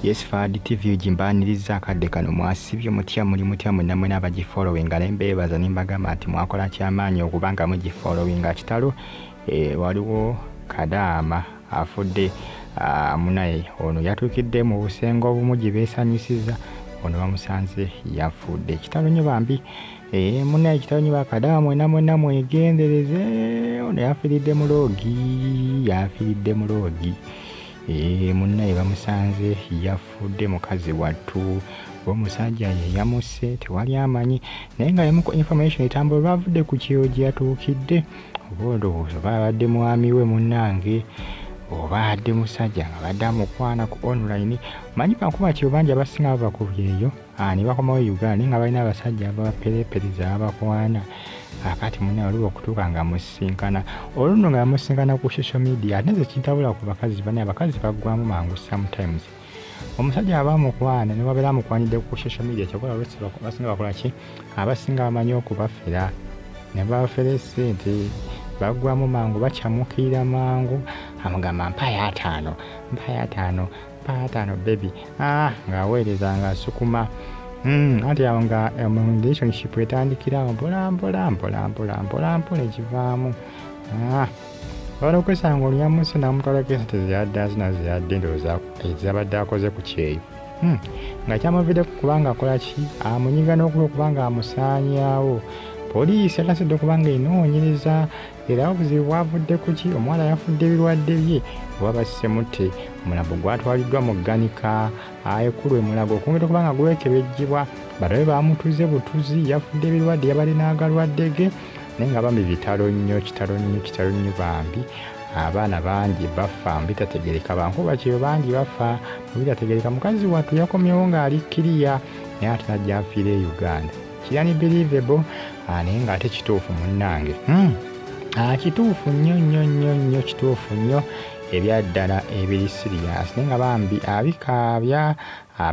Yes, Fahad TV gimbaaniriza akadde kano. Mwasibye mutya? Muli mutya mwenna mwena abagifollowinga? Ne mbeebaza ne mbagamba nti mwakola kyamaanyi okuba nga mugifollowinga. Kitalo, waliwo kadaama afudde. Munaye ono yatuukidde mu busenge obumu gye beesanyusiza, ono bamusanze yafudde. Kitalo nnyo bambi. Munaye kitalo nnyo, bakadaama mwena mwena mwegendereze. Ono yafiiridde mu lodge, yafiiridde mu lodge. Munnaye bamusanze yafudde, mukazi wattu. Omusajja ye yamusse, tewali amanyi, naye nga emu ku information etambula, olwavudde ku kyeyo gye yatuukidde, oba olowooza oba abadde mwami we munnange, oba adde musajja nga badde amukwana ku online. Manyi bankuba kyeyo bangi abasinga bava ku byeyo ne bakomawo e Uganda, naye nga balina abasajja ababaperepereza, abakwana. Akati munnaye waliwo okutuuka nga musisinkana olwo nno nga yamusisinkana ku social media. Ate nze kintabula ku bakazi bane, abakazi baggwamu mangu sometimes. Omusajja aba amukwana ne wabeera amukwanidde ku social media, kyokola oluusi abasinga bakola ki? Abasinga bamanyi okubafera ne babafera esente, baggwamu mangu, bakyamukirira mangu. Amugamba, "Mpayo 50, mpayo 50, mpayo 50, baby." Ah, ng'aweereza ng'asukuma. Anti awo nga relationship etandikirawo mpola mpola mpola mpola mpola mpola ekivaamu. Ah, bala okwesanga ono yamuse n'amutwalako esente zeyadde azina, zeyadde ndowooza ezabadde akoze ku kyeyo. Nga kyamuviddeko kubanga akola ki? Amunyiga n'okuba okubanga amusaanyaawo. Poliisi yatasidde okuba nga enoonyereza era obuzibu bwavudde ku ki. Omuwala yafudde ebirwadde bye oba basse mutte? Omulambo gwatwaliddwa mu gganika ekulu e Mulago okwongera okuba nga gwekebejjebwa, balabe bamutuze butuzi yafudde ebirwadde, yabadde n'agalwadde ge. Naye nga bambi bitalo nnyo, kitalo nnyo, kitalo nnyo bambi. Abaana bangi bafa bitategereka, bankuba kyeyo bangi bafa bitategereka. Mukazi wattu yakomyewo ng'ali kiriya, naye ate najja afiira e Uganda. Kiri unbelievable, naye ng'ate kituufu munnange. Kituufu nnyo nnyo nnyo nnyo, kituufu nnyo ebyaddala ebiri serious, naye nga bambi abikaabya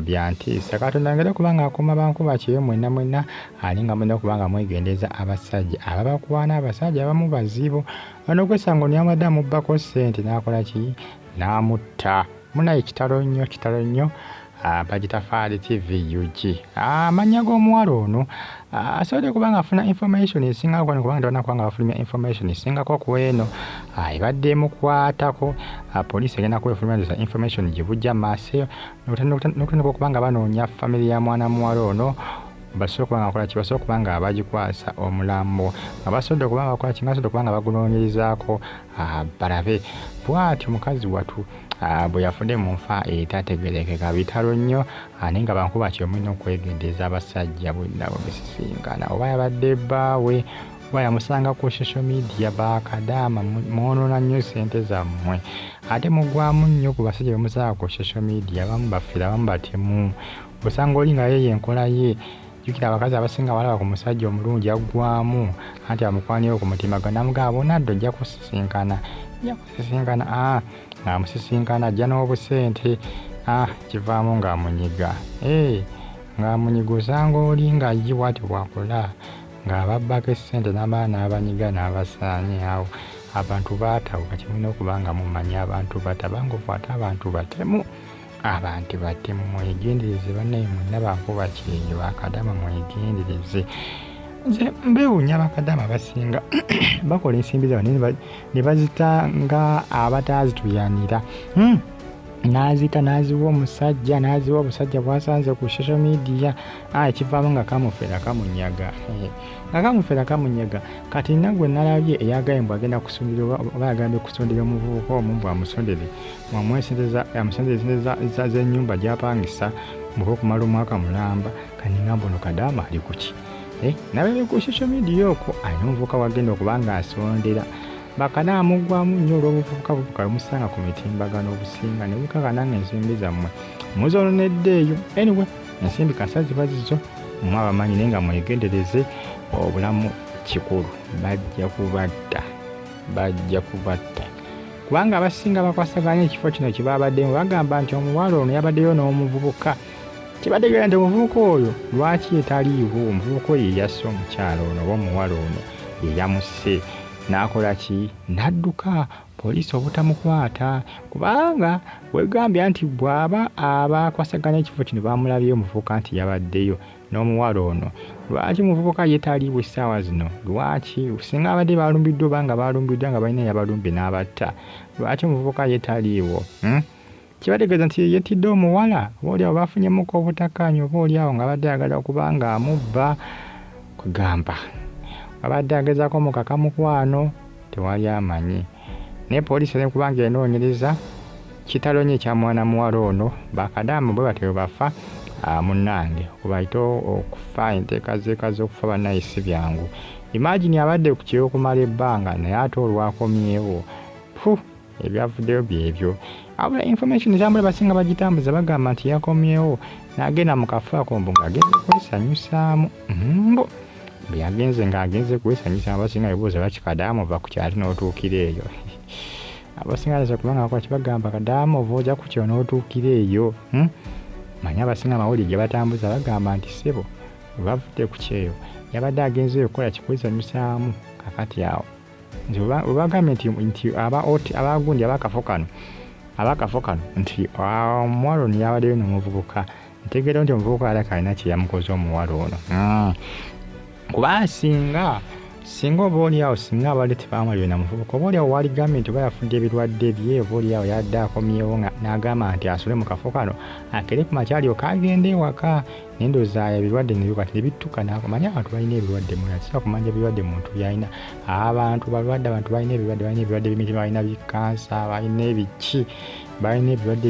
byantiisa. Katonda ngere kubanga akuuma bankuba kyeyo mwenna mwenna, ali nga mulina okuba nga mwegendeza abasajja ababakwana. Abasajja abamu bazibu. Onokwesanga ono yabadde amubbako ssente n'akola ki? N'amutta. Munaye kitalo nnyo, kitalo nnyo. Bagita Fahad TV UG. Amannya g'omuwala ono asobodde okuba nga afuna information esingako kwano, kubanga tebannaba kuba nga bafulumya information esingako ku eno ebadde emukwatako. Poliisi egenda kuba efulumya information gye bujja maaso eyo, n'okutandika okuba nga banoonya famire ya mwana muwala ono, basobole okuba nga bakola ki? Basobole okuba nga bagikwasa omulambo, nga basobodde okuba nga bakola ki? Nga basobodde okuba nga bagunoonyerezaako balabe. Bw'atyo mukazi watu bwe yafudde mu nfa etategerekeka. Bitalo nnyo, naye nga bankuba kye mulina okwegendereza abasajja bwenna bwe musisinkana, oba yabadde bbaawe oba yamusanga ku social media. Bakadaama mwonoona nnyo sente zammwe, ate mugwamu nnyo ku basajja bemusanga ku social media. Abamu bafere, abamu batemu. Osanga oli nga yeyo enkola ye. Jjukira abakazi abasinga balaba ku musajja omulungi aggwamu, anti amukwaniyo ku mutima gwe, namugamba, "Bonadde ojja kusisinkana, ojja kusisinkana." Ah, ng'amusisinkana ajja n'obusente. Ah, kivaamu ng'amunyiga, ng'amunyiga. Osanga oli nga ye bw'ati bw'akola, ng'ababbako essente n'amala n'abanyiga n'abasaanya awo. Abantu baatabuka. Kimulina okuba nga mumanya abantu batabangufu, ate abantu batemu, abantu batemu. Mwegendereze bannaye mwenna bankuba kyeyo, bakadama mwegendereze. Nze mbeewuunya, abakadama abasinga bakola ensimbi zaabwe ne bazita nga abataazituyanira. N'azita n'aziwa omusajja, n'aziwa obusajja bwasanze ku social media. Ah, ekivaamu nga kamufera kamunyaga, nga kamufera kamunyaga. Kati nna gwe nalabye eyagambye mbu agenda kusundira, oba yagambye kusondera omuvubuka omu, mbu amusondere, amusondere esente z'ennyumba gy'apangisa muba okumala omwaka mulamba. Kaninga mbu ono kadaama ali kuki? Nalabye ku social media okwo alina omuvubuka wagenda okuba nga asondera. Bakana amugwamu nnyo olw'obuvubuka buvuka bwemusanga ku mitimbagano obusinga ne bukakana nga ensimbi zammwe muzoononedde eyo. Anyway, ensimbi kasa ziba zizo, mmwe abamanyi, naye nga mwegendereze, obulamu kikulu. Bajja kubatta, bajja kubatta, kubanga abasinga bakwasaganya ekifo kino kye babaddemu. Bagamba nti omuwala ono yabaddeyo n'omuvubuka. Kibategeera nti omuvubuka oyo lwaki yetaliiwo? Omuvubuka oyo yeyasse omukyala ono, oba omuwala ono yeyamusse. N'akola ki? N'adduka poliisi obutamukwata, kubanga wegambya nti bw'aba abakwasaganya ekifo kino bamulabyeyo omuvubuka nti yabaddeyo n'omuwala ono. Lwaki omuvubuka ye taliiwo essaawa zino? Lwaki singa abadde balumbiddwa oba nga balumbiddwa nga balina eyabalumbye n'abatta, lwaki omuvubuka ye taliiwo? Kibategeeza nti yettidde omuwala, oba oliawo bafunyemuko obutakkaanya, oba oliawo ng'abadde ayagala okuba nga amubba, kugamba abadde agezaako mukaka mukwano, tewali amanyi. Naye poliisi eri kubanga enoonyereza. Kitalo nnyo ekya mwana muwala ono. Bakadaama bwe batyo bwe bafa, munnange kubayite okufa enteekateeka z'okufa bannaye si byangu. Imagine abadde ku kyeyo okumala ebbanga naye ate olwakomyewo pu ebyavuddeyo byebyo. Wabula information etambula basinga bagitambuza bagamba nti yakomyewo n'agenda mu kafo ako mbu ng'agenze kwesanyusaamu. Mbu bwe yagenze ng'agenze kwesanyusaamu, abasinga bebuuza lwaki Kadaama ova ku kyalo n'otuukira eyo. Abasinga bayinza okuba nga bakola kibagamba Kadaama ova ojja ku kyalo n'otuukira eyo. Manya abasinga amawulire ge batambuza bagamba nti ssebo bwe bavudde ku kyeyo yabadde agenzeeyo okukola kikwesanyusaamu. Kakati awo nti bwe bagambye nti abagundi ab'akafo kano nti omuwala ono yabaddeyo n'omuvubuka, ntegeera nti omuvubuka alabika alina kye yamukoze omuwala ono. Kuba singa oba oliawo singa abadde tebamulabye na muvubuka, oba oliawo waligambye nti oba yafudde ebirwadde bye, oba oliawo yadde akomyewo n'agamba nti asule mu kafo kano akere ku makya alyoke agende ewaka. Naye ndowooza ebirwadde ne kati ne bittuka n'akomanya. Abantu balina ebirwadde mulala, sisobola kumanya ebirwadde muntu by'alina. Abantu balwadde, abantu balina ebirwadde, balina ebirwadde by'emitima, balina bikansa, balina ebiki, balina ebirwadde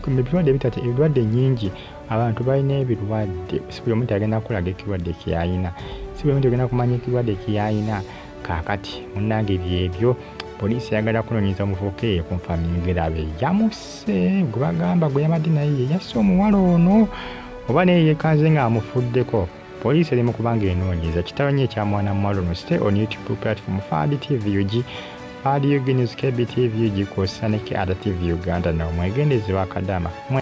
ebirwadde ebirwadde nnyingi. Abantu balina ebirwadde, si buli omuntu agenda kukulaga ekirwadde ky'alina, si buli omuntu agenda kumanya ekirwadde ky'alina. Kaakati munnange byebyo. Poliisi eyagala kunoonyereza omuvubuka eyo konfaminga erabe yamusse gwe bagamba gwe yabadde naye ye yasse omuwala ono, oba naye yeekanze ng'amufuddeko. Poliisi eri mu kuba ng'enoonyereza. Kitalo nnyo ekya mwana muwala ono. Stay on YouTube platform Fadi TV UG, Fadi UG News, KB TV UG, kw'ossa ne KR TV Uganda. Nawe mwegendereze bakadaama.